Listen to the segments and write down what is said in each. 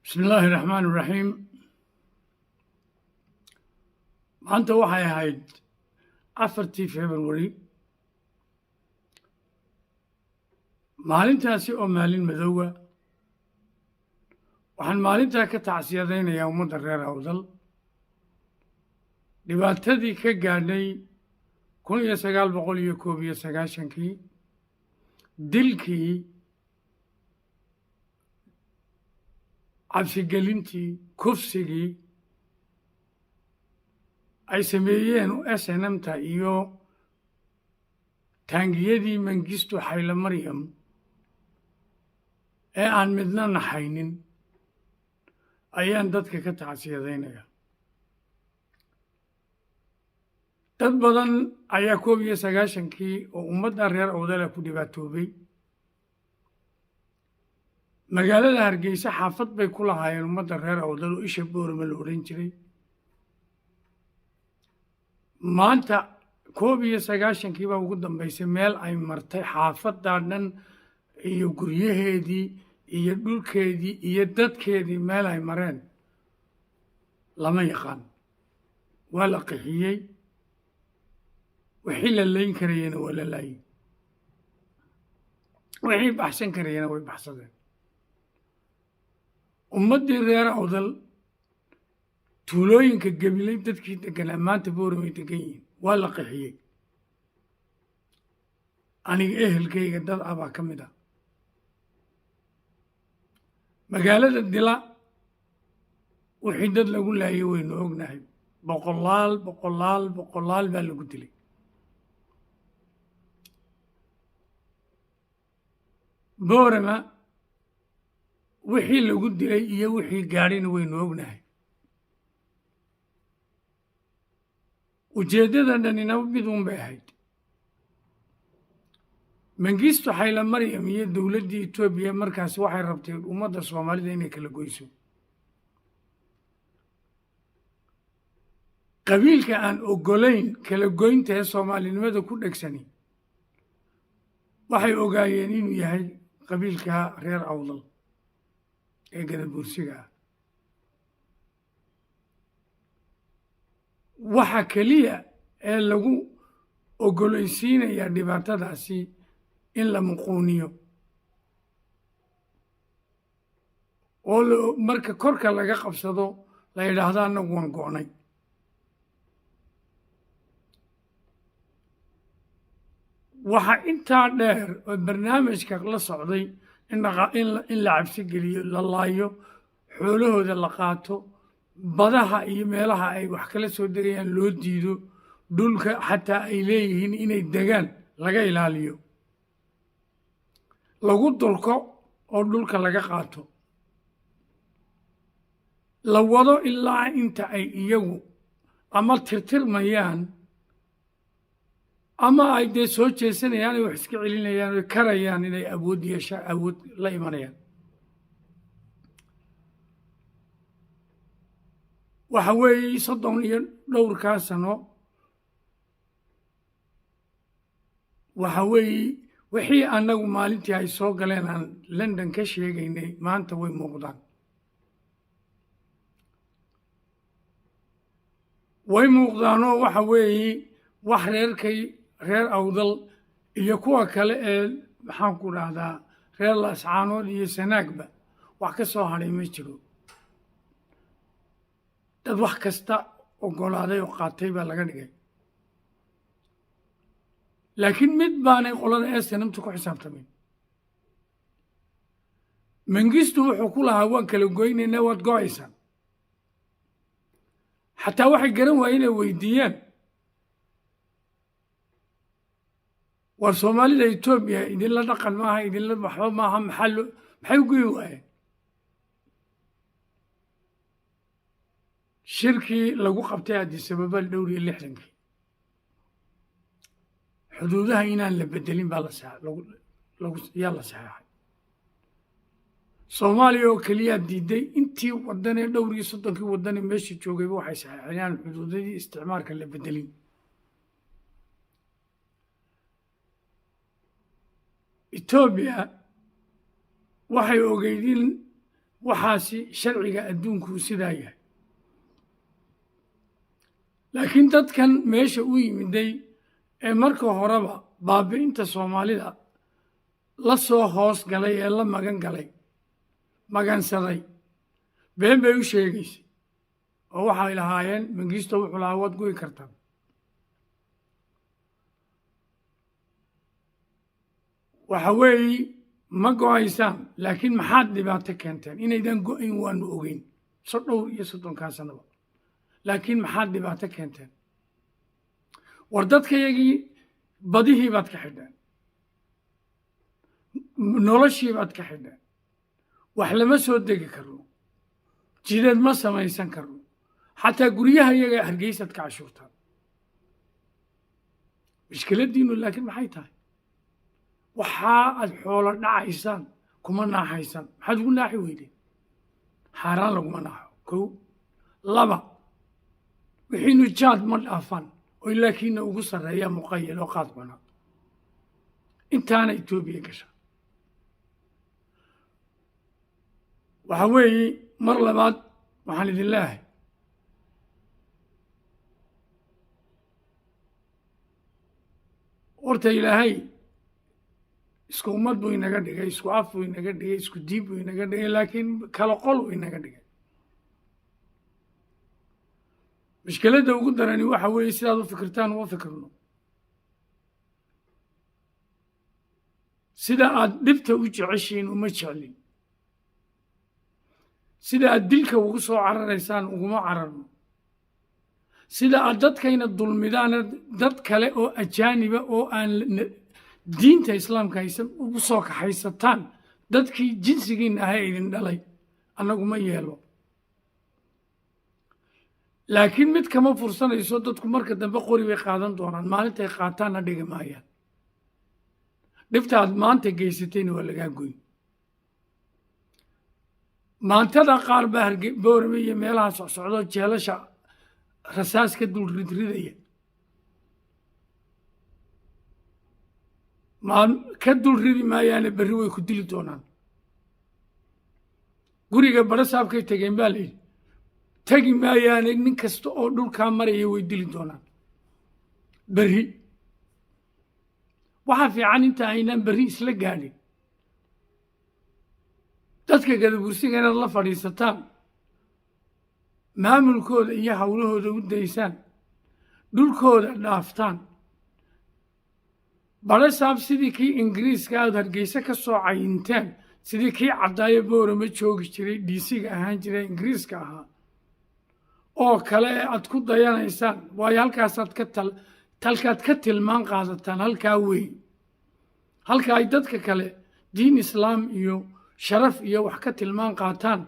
Bismi illaahi raxmaan iraxiim. Maanta waxay ahayd 4-tii February, maalintaasi oo maalin madoowa. Waxaan maalintaa ka tacsiyadaynayaa ummadda reer Awdal dhibaatadii ka gaadhay 1991-kii, dilkii, cabsigelintii, kufsigii ay sameeyeen SNMta iyo taangiyadii Mangistu Xayle Maryam ee aan midna naxaynin ayaan dadka ka tacsiyadaynayaa. Dad badan ayaa 91-kii oo ummadda reer Awdala ku dhibaatoobay. Magaalada Hargeysa xaafad bay ku lahaayeen ummadda reer Awdal oo isha Boorama la odhan jiray. Maanta 91-kii baa ugu dambaysay meel ay martay xaafaddaa dhan iyo guryaheedii iyo dhulkeedii iyo dadkeedii, meel ay mareen lama yaqaan. Waa la qixiyey, wixii la layn karayena waa la laayey, wixii baxsan karayena way baxsadeen. Ummaddii reer Awdal tuulooyinka Gabiley dadkii deganaa maanta Booramay degan yihiin, waa la qixiyey. Aniga ehelkayga dad ah baa ka mid ah. Magaalada Dila wixii dad lagu laayay waynu ognahay, boqolaal, boqolaal, boqolaal baa lagu dilay. Boorama wixii lagu dilay iyo wixii gaadhayna waynu ognahay. Ujeeddada dhanina mid un bay ahayd. Mangistu Xayla Maryam iyo dowladdii Etoobiya markaasi waxay rabtay ummadda Soomaalida inay kala goyso. Qabiilka aan oggolayn kala goynta ee soomaalinimada ku dhegsani waxay ogaayeen inuu yahay qabiilka reer Awdal ee Gadabuursiga ah. Waxa keliya ee lagu oggolaysiinayaa dhibaatadaasi in la muquuniyo oo marka korka laga qabsado la yidhaahdo annagu waan go'nay. Waxa intaa dheer oo barnaamijka la socday in la cabsi geliyo, la laayo, xoolahooda la qaato, badaha iyo meelaha ay wax kala soo degayaan loo diido, dhulka xataa ay leeyihiin inay degaan laga ilaaliyo, lagu durko oo dhulka laga qaato, la wado ilaa inta ay iyagu ama tirtirmayaan ama ay dee soo jeesanayaan ay wax iska celinayaan oy karayaan inay awood yeeshaan, awood la imanayaan. Waxa weeye 30 iyo dhowrkaa sano waxa weeye wixii annagu maalintii ay soo galeen aan London ka sheegaynay maanta way muuqdaan. Way muuqdaanoo waxa weeye wax reerkay reer Awdal iyo kuwa kale ee maxaan ku dhahdaa reer Laascaanood iyo Sanaagba wax ka soo hadhay ma jiro. Dad wax kasta oggolaaday oo qaatay baa laga dhigay. Laakiin mid baanay qolada SNMta ku xisaabtamayn. Mangistu wuxuu ku lahaa waan kala goynaynaa, waad go'aysaan. Xataa waxay garan waayeen inay weydiiyaan war Soomaalida Etoobiya idinla dhaqan maaha, idinla waxba maaha, maxaa loo maxay u goyi waayeen? Shirkii lagu qabtay Addis Ababa dhowr iyo lixdankii xuduudaha inaan la bedelin baa yaa la saxeexay. Soomaaliya oo keliyaa diiday, intii waddanee dhowr iyo soddonkii waddanee meesha joogayba waxay saxeexeen inaan xuduudadii isticmaalka la bedelin. Etoobiya waxay ogeyd in Waxaasi sharciga adduunkuu sidaa yahay. Laakiin dadkan meesha u yimiday ee marka horeba baabi'inta Soomaalida la soo hoos galay ee la magan galay, magansaday, been bay u sheegaysay oo waxay lahaayeen Mangisto wuxuu lahaa waad go'i kartaan. Waxa weeye, ma go'aysaan, laakiin maxaad dhibaato keenteen? Inaydan go'ayn waanu ogeyn so dhowr iyo soddonkaa sanaba, laakiin maxaad dhibaato keenteen? War dadkayagii badihii baad ka xidheen, noloshii baad ka xidheen, wax lama soo degi karno, jideed ma samaysan karno, xataa guryaha iyaga Hargeysaad ka cashuurtaan. Mushkiladiinu laakiin maxay tahay? Waxaa aad xoolo dhacaysaan kuma naaxaysaan. Maxaad ugu naaxi weydeen? Xaaraan laguma naaxo. Kow, laba, wixiinu jaad ma dhaafaan oo ilaakiina ugu sarreeya muqayal oo qaad cuna intaana Etoobiya gasha. Waxa weeye, mar labaad waxaan idin leeyahay, horta Ilaahay isku ummad buu inaga dhigay, isku af buu inaga dhigay, isku diin buu inaga dhigay, laakiin kala qol buu inaga dhigay. Mushkiladda ugu darani waxa weeye sidaad u fikirtaan uma fikirno, sida aad dhibta u jeceshiin uma jeclin, sida aad dilka ugu soo cararaysaan uguma cararno, sida aad dadkayna dulmidaana dad kale oo ajaaniba oo aan diinta islaamka haysan ugu soo kaxaysataan dadkii jinsigiinna ahaa idin dhalay, annagu ma yeelo. Laakiin mid kama fursanayso, dadku marka dambe qori bay qaadan doonaan, maalintay qaataanna dhigi maayaan. Dhibta aad maanta geysatayna waa lagaa goyn. Maantada qaar baa Harge Boorame iyo meelaha socsocdo jeelasha rasaas ka dul ridridaya, ka dul ridi maayaane berri way ku dili doonaan. Guriga barasaabkay tageen baa layidhi, tegi maayaane nin kasta oo dhulkaa maraya way dili doonaan berri. Waxaa fiican inta aynaan berri isla gaadhin dadka gadabursiga inaad la fadhiisataan, maamulkooda iyo hawlahooda u daysaan, dhulkooda dhaaftaan. Barasaab sidii kii Ingiriiska aad Hargeysa ka soo cayinteen, sidii kii caddaayo Boorama joogi jiray, dhiisiga ahaan jiray, Ingiriiska ahaa oo kale ee aad ku dayanaysaan, waayo halkaasaad ka tal talkaad ka tilmaan qaadataan halkaa weey, halka ay dadka kale diin islaam iyo sharaf iyo wax ka tilmaan qaataan.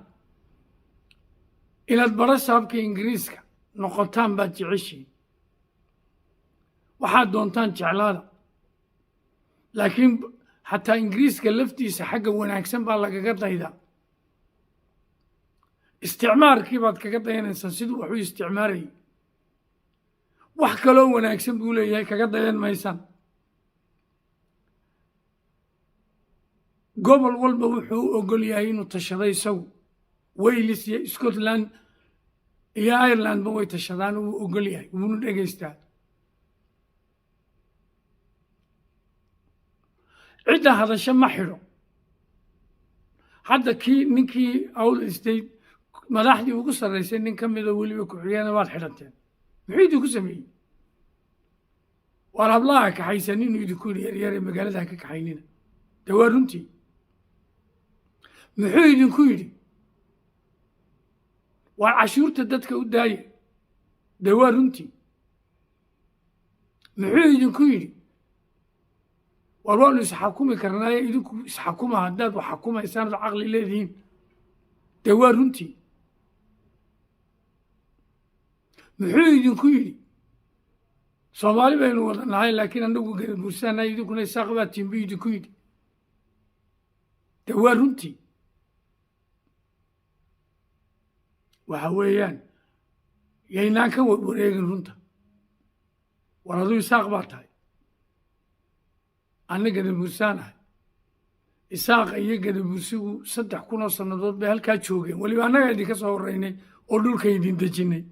Inaad barasaabka Ingiriiska noqotaan baad jeceshiin, waxaad doontaan jeclaada, laakiin xataa Ingiriiska laftiisa xagga wanaagsan baa lagaga daydaa. Isticmaarkii baad kaga dayanaysaan siduu wax u isticmaarayay, wax kaloo wanaagsan buu leeyahay, kaga dayan maysaan. Gobol walba wuxuu u ogol yahay inuu tashado isagu. Wales iyo Scotland iyo Irelandba way tashadaan, wuu ogol yahay, wuuna dhegaystaa. Cidda hadasho ma xidho. Hadda kii ninkii Owl State madaxdii ugu sarraysay nin ka mida weliba ku-xigeenna waad xidhanteen. Muxuu idinku sameeyey? Waar hablaha kaxaysan inuu idinku yidhi yaryare magaalada ha ka kaxaynina, dee waa runtii. Muxuu idinku yidhi? Waar cashuurta dadka u daaya, dee waa runtii. Muxuu idinku yidhi? Waar waanu isxakumi karnaaye, idinku isxakuma haddaad wax xakumaysaan ood caqli leedihiin, dee waa runtii. Muxuu idinku yidhi? Soomaali baynu wada nahay, laakiin anagu gadabuursaanahay, idinkuna Isaaq baa tihin buu idinku yidhi, dee waa runtii. Waxa weeyaan, yaynaan ka warwareegin runta. War aduu Isaaq baa tahay, anna gadabuursaanahay, Isaaqa iyo Gadabursigu 3000 oo sannadood bay halkaa joogeen. Weliba annagaa idinka soo horreynay oo dhulka idin dejinnay.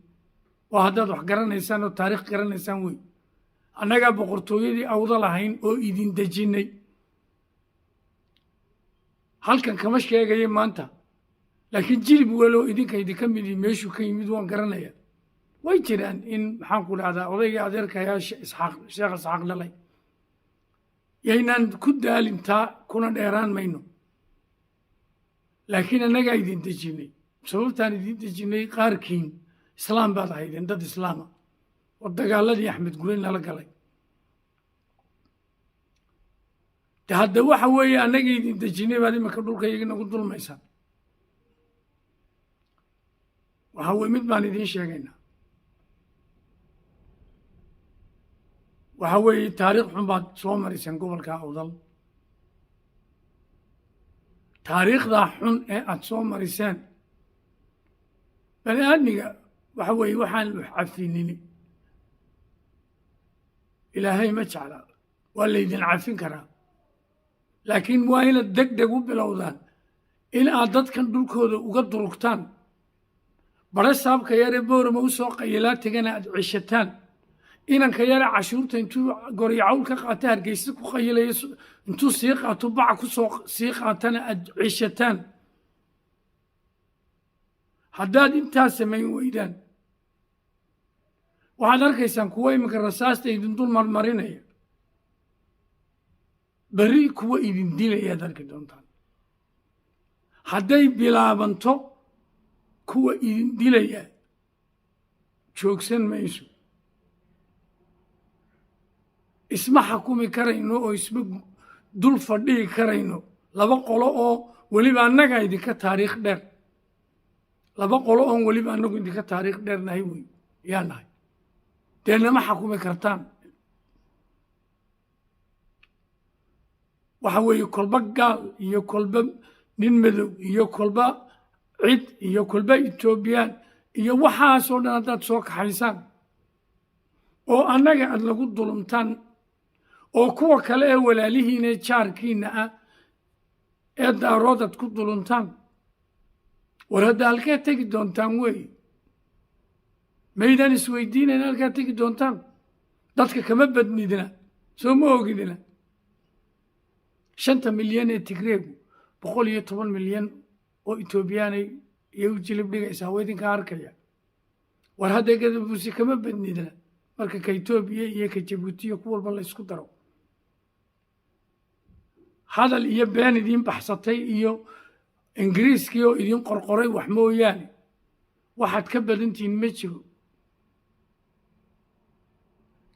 Waa haddaad wax garanaysaan oo taariikh garanaysaan wey. Annagaa boqortooyadii Awda lahayn oo idin dejinnay. Halkan kama sheegayo maanta, laakiin jilib walow idinka idinka midii meeshuu ka yimid waan garanaya. Way jiraan in, maxaan ku dhahdaa, odaygii adeerkayaa Isxaaq, Sheekh Isxaaq dhalay. Yaynaan ku daalintaa, kuna dheeraan mayno, laakiin annagaa idin dejinnay. Sababtaan idin dejinnay, qaarkiin islaam baad ahaydeen, dad islaama oo dagaaladii Axmed Gurey nala galay. De hadda waxa weeye, annaga idin dejinnay baad iminka dhulka iyaga nagu dulmaysaan. Waxa weye, mid baan idiin sheegaynaa, waxa weeye, taariikh xun baad soo marayseen gobolka Awdal. Taariikhdaa xun ee aad soo mariseen, bani aadmiga waxa weeye waxaan wax cafinini Ilaahay ma jecla. Waa laydin cafin karaa, laakiin waa inaad deg deg u bilowdaan in aad dadkan dhulkooda uga durugtaan. Bare saabka yaree Boorama u soo qayilaa tegana aad ceshataan. Inanka yare cashuurta intuu goryo cawl ka qaata Hargeysa ku qayilayo, intuu sii qaato bac ku soo sii qaatana aad ceshataan. Haddaad intaas samayn weydaan, waxaad arkaysaan kuwa iminka rasaasta idin dul marmarinaya, berri kuwa idin dilayaad arki doontaan. Hadday bilaabanto kuwa idin dilaya, joogsan mayso. Isma xakumi karayno oo isma dul fadhihi karayno. Laba qolo oo weliba annaga idinka taariikh dheer, laba qolo oon weliba annagu idinka taariikh dheer nahay wey yaa nahay, dee nama xakumi kartaan. Waxa weeye, kolba gaal iyo kolba nin madow iyo kolba cid iyo kolba Etoobiyaan iyo waxaasoo dhan haddaad soo kaxaysaan oo annaga aad lagu dulumtaan, oo kuwa kale ee walaalihiina jaarkiinna ah ee Daarood aad ku duluntaan, war hadda halkee tegi doontaan weeye? Maydaan isweydiinayn halkaa tegi doontaan? Dadka kama badnidina, soo ma ogidina? 5ta milyan ee Tigreegu 110 milyan oo Etoobiyaanay iyo u jilib dhigaysaa, waa idinka arkaya. War hadda Gadabuusi kama badnidina marka ka Etoobiya iyo ka Jabuutiya ku walba la ysku daro. Hadal iyo been idiin baxsatay iyo Ingiriiskii oo idiin qorqoray wax mooyaane, waxaad ka badantihiin ma jiro.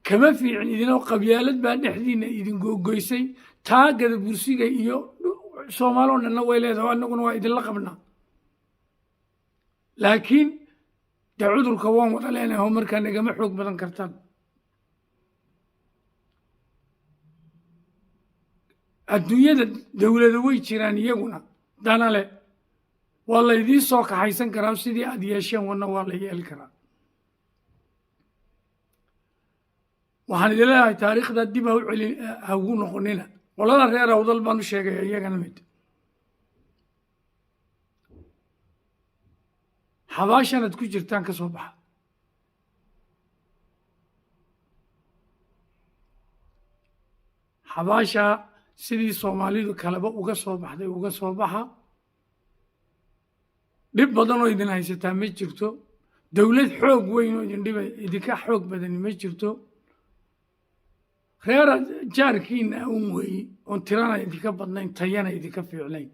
Kama fiicin idinoo qabyaalad baa dhexdiinna idin googoysay. Taa Gadabursiga iyo Soomaaloo dhanna way leedahay, annaguna waa idinla qabnaa, laakiin dee cudurka waan wada leenahay oo markaa nagama xoog badan kartaan. Adduunyada dowlada way jiraan, iyaguna dana leh, waa laydiin soo kaxaysan karaa. Sidii aad yeesheen wana waa la yeeli karaa. Waxaan idin leeyahay, taariikhda dib ha u celin, ha ugu noqonina. Qolada reer Awdal baan u sheegaya iyagana mid: xabaashanaad ku jirtaan ka soo baxa. Xabaashaa sidii Soomaalidu kaleba uga soo baxday uga soo baxa. Dhib badan oo idin haysataa ma jirto, dowlad xoog weyn oo idin dhiba, idinka xoog badani ma jirto. Reera jaarkiina un weeyi oon tirana idinka badnayn, tayana idinka fiicnayn,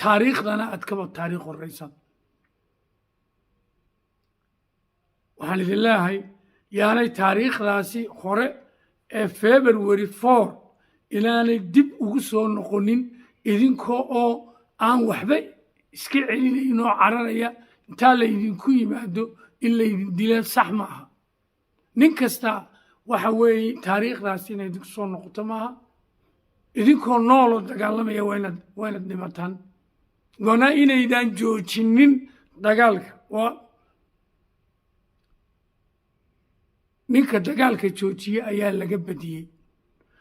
taariikhdana aad kaba taariikh horraysan. Waxaan idin leeyahay, yaanay taariikhdaasi hore ee February 4 inaanay dib ugu soo noqonin, idinkoo oo aan waxba iska celinayn oo cararaya intaa laydinku yimaado in laydin dila sax ma aha. Nin kasta waxa weeye, taariikhdaasi inay idinku soo noqoto maaha. Idinkoo nooloo dagaalamaya waa inaad dhimataan, waana inaydaan joojinin dagaalka. Waa ninka dagaalka joojiye ayaa laga badiyey.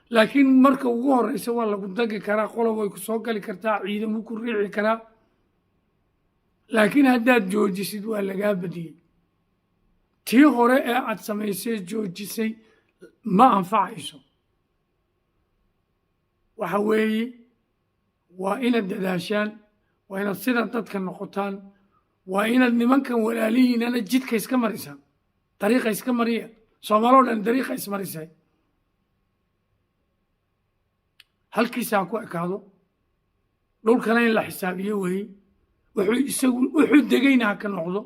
Laakiin marka ugu horeysa waa lagu dagi karaa, qola way ku soo gali kartaa, ciidamo ku riixi karaa. Laakiin haddaad joojisid, waa lagaa badiyey. Tii hore ee aad samaysay, joojisay, ma anfacayso. Waxa weeye, waa inaad dadaashaan, waa inaad sida dadka noqotaan, waa inaad nimankan walaalihiinana jidka iska marisaan, dariiqa iska mariya. Soomaaloo dhan dariiqa ismarisay. Halkiisa ha ku ekaado. Dhulkana in la xisaabiyo weeye. Wuxuu isagu wuxuu degayna ha ka noqdo,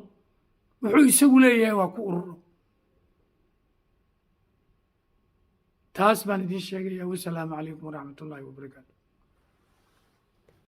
wuxuu isagu leeyahay waa ku ururo. Taas baan idiin sheegaya. Wasalaamu calaykum waraxmat ullaahi wabarakaatu.